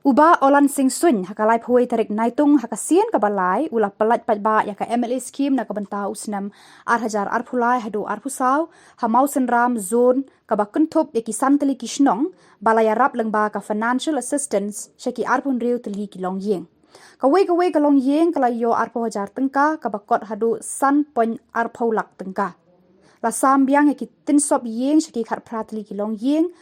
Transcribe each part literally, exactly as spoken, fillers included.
U Bah Oland Singh Suin ha ka laiphew tarik Naitung ha ka sien kaba lai u la pyllait paidbah ïa ka M L A scheme na ka bynta u snem ar hajar arphew lai haduh arphew saw ha Mawsynram zone kaba kynthup ïa ki san tylli ki shnong ba la ïarap lyngba ka financial assistance sha ki arphew hynriew tylli ki longïing. Kawei kawei ka longïing ka la ïoh arphew hajar tyngka kaba kot haduh san point arphew lak tyngka. La sam biang ïa ki tyngshop ïing sha ki khatphra tylli ki longïing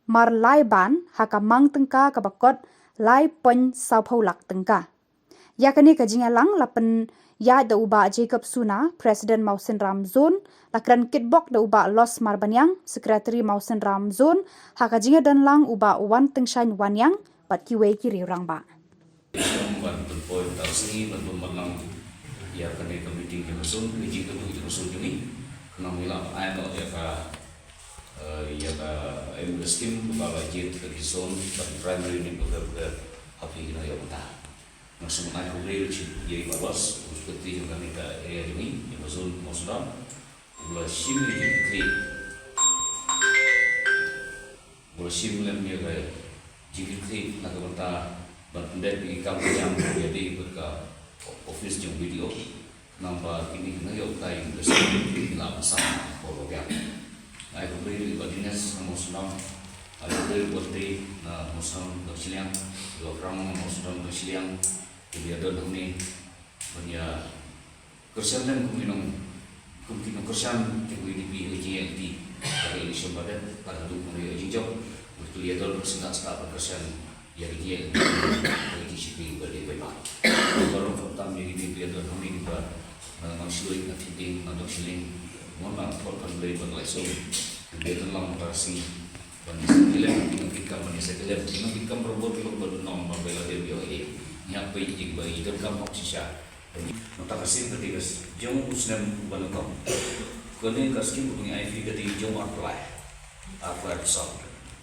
mar lai ban ha ka mang tyngka kaba kot lai point sawphew lak tyngka. Ïa kane ka jingïalang la pynïaid da u Bah Jacob Suna, President Mawsynram Zone, la kren kitbok da u Bah Los Marbaniang, Secretary Mawsynram Zone, ha ka jingïadonlang u Bah Wantyngshaiñ Wanniang bad kiwei ki riew rangbah. Ban pynpoi tang sngi ban pynmatlang ïa kane ka meeting jong ka zone, ka jingkyrkhu jong ka zone jong ngi. Khnang ngi lah ban ai noh ïa ka, eh, ïa ka, eh, scheme ba la jied ka ki zone ban primary unit ba ka, ba ka ha phi ki nongïoh mynta. Nga sngewbha ai khublei ruh ïa i Bah Los, u secretary jong kane ka area jong ngi, jong ka zone Mawsynram. U la shim ïa ki Ba la shim lem ïa ka jingkitkhlieh na ka bynta ban pyndep ïa ki kam ka jam ïa dei bad ka office jong B D O. Namar kine ki nongïoh kai ki la ban sam ko ba biang. Ai khublei ïa ka Dinesh na Mawsynram. Ai khublei ïa ka Dei na Mawsynram Dong Shiliang. Ïa ka Prang na Mawsynram Dong Shiliang. Ki ïa don hangne ban ïa kyrshan lem kum ki nong, kum ki nongkyrshan jong ka U D P ha ka jingïaid lynti ha ka election ba dep, bad haduh mynta ïa ka jingjop. Bad ki ïa don ka sngewthuh sngewthuh ban kyrshan ïa ka jingïaid lynti ha ka jingshakri ba dei paidbah. Baroh khamtam ïa kine ki ïa don hangne kiba na Nongshluit, na Thitding, na Dong Shilling, mon na Port Khanglei, bad Laisum. Ki ïa don lang mynta ka sngi ban ïa sa kylem, ki nongkitkam ban ïa sa kylem, ki nongkitkam robot ki long ba don nong ba la dei ïa ïa. Ngi hap peit ïa kiba ïa donkam hok shisha. Mynta ka sien ka dei ka s-, jong u snem uba nyngkong. Kane ka skim ba ngi ai phi ka dei jong arphew lai, arphew lai arphew saw.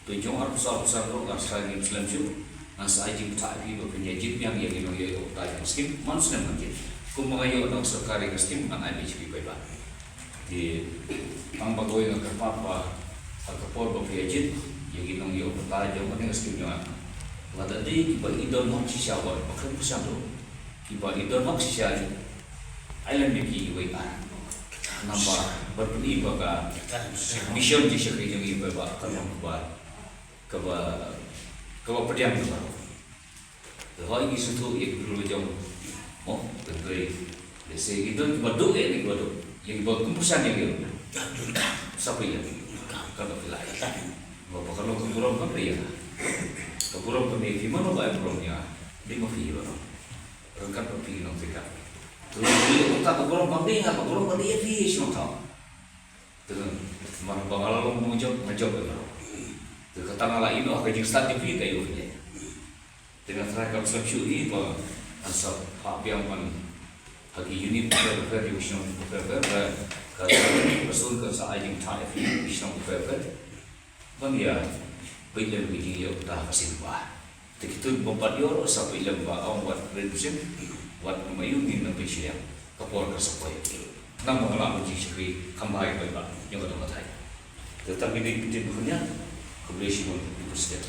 To jong arphew saw arphew saw ruh ngan sa ïa slem shuh, ngan sa ai jingbatai ïa phi ba phin ïa jied biang ïa ki nongïoh ïa uta jong ka skim man snem kan jied. Kumba nga ïoh na ka sorkar ïa ka skim ngan ai beit sha phi paidbah. Te tang ba kawei nga kyrpad ba ha ka por ba phi ïa jied ïa ki nongïoh uta jong kane ka skim jong nga, lada dei kiba i don hok shisha wat ba khlem pyrshang ruh. Kiba i don hok shisha, ai lem ïa ki iwei ar. Namar ban pyni ba ka mission jingshakri jong ngi ba, ba ka long kaba, kaba, kaba pdiang kaba. Te hoi ngi sngewthuh ïa ki briew la jong. Mo, tengkei. Lehse ki don kiba duh ïa ki kiba duh. Ïa kiba kum pyrshang ïa ki. Sa phi ïa. Ka ba phi lai. Ba ka long ka burom ka phi ïa. Ka burom ka phi mano ba ai burom ïa. Dei ma phi ïa ba. Ryngkat bad phi ki nongtrei kam. Te lada ïoh kata ka burom kam dei nga, ka burom ka dei ïa phi shnong thaw. Te namar ba nga la long nongjop, nga jop ïa baroh. Te kata nga la ïoh ha ka jingstad jong phi ka ïoh phi. Te nga tharai kam slem shuh hi ba ngan sa phah biang ban ha ki unit bapher bapher, ki shnong bapher bapher, ka, ka zone kan sa ai jingthaw ïa phi ki shnong bapher bapher. Ban ïa peit lem ka jingïoh kata ha ka sien ba. Te kito kiba pat ïoh ruh sa peit lem ba ong wat rit bsien, wat kum aïu ngin nang peit shiliang. Ka por ka sa poi. Nang ba nga lah ban jingshakri kham bha ïa ka paidbah jong ka dong ka thaiñ. Te tang kine ki ktien ba khyndiat. Khublei shibun, Mister President.